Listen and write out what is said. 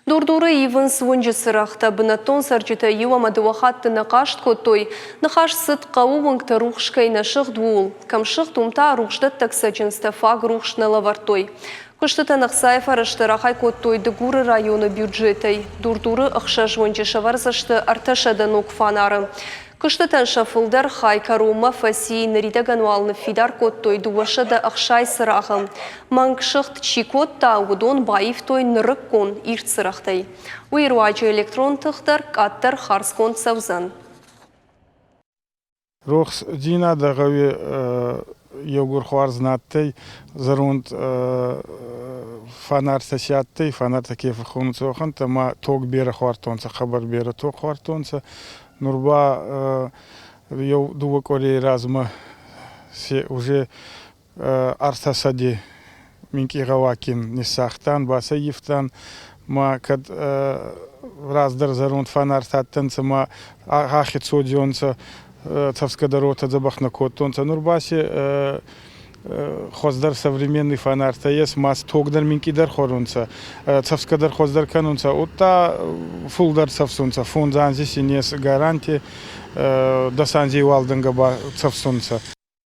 Дур-Дуры ивынц уынджы цырӕгътӕ. Бынӕттон цӕрджытӕ иу ӕмӕ дыууӕ хатты нӕ хъаст кодтой. Ныхас цыд, хъӕуы уынгтӕ рухс кӕй нӕ сыгъд, ууыл. Кӕм сыгъд, уым та рухсдӕттӕг цӕджындзтӕ фаг рухс нӕ лӕвӕрдтой. Куыстытӕн ӕхцайы фӕрӕзтӕ рахай кодтой Дыгуры районы бюджетӕй. Дур-Дуры ӕхсӕз уынджы сӕвӕрдзысты 300 ног фанары. Куыстытӕн сӕ фылдӕр хай кӕронмӕ фӕци, ныридӕгӕн уал ныффидар кодтой 260 цырагъы. Мӕнг сыгъд чи кодта, уыдон баивтой нырыккон ирд цырӕгътӕй. Уый руаджы электрон тых дӕр къаддӕр хардзгонд цӕудзӕн. Рохсдзийнадӕ гъӕуи еугур хуарз на адтӕй, зӕронд фанартӕ си адтӕй, фанартӕ ке фӕххонунцӕ, уӕхӕнттӕ ма тог берӕ хуардтонцӕ, хъӕбӕр берӕ тог хуардтонцӕ. Нур ба еу дууӕ къуӕрей размӕ уже ӕртӕсӕди минкъий гъӕуаггин ниссагътан, бацӕййивтан ма кӕд раздӕр зӕронд фанартӕ адтӕнцӕ ма ахид содзионцӕ, цӕфсгӕ дӕр уотӕ дзӕбӕх нӕ кодтонцӕ. Нур ба си хуӕздӕр современный фанартӕ ес, ма тог дӕр минкъийдӕр хуӕрунцӕ, цӕфсгӕ дӕр хуӕздӕр кӕнунцӕ, удта фулдӕр цӕфсунцӕ. Фондз анзи син ес гаранти, дӕс анзей уалдӕнгӕ ба цӕфсунцӕ.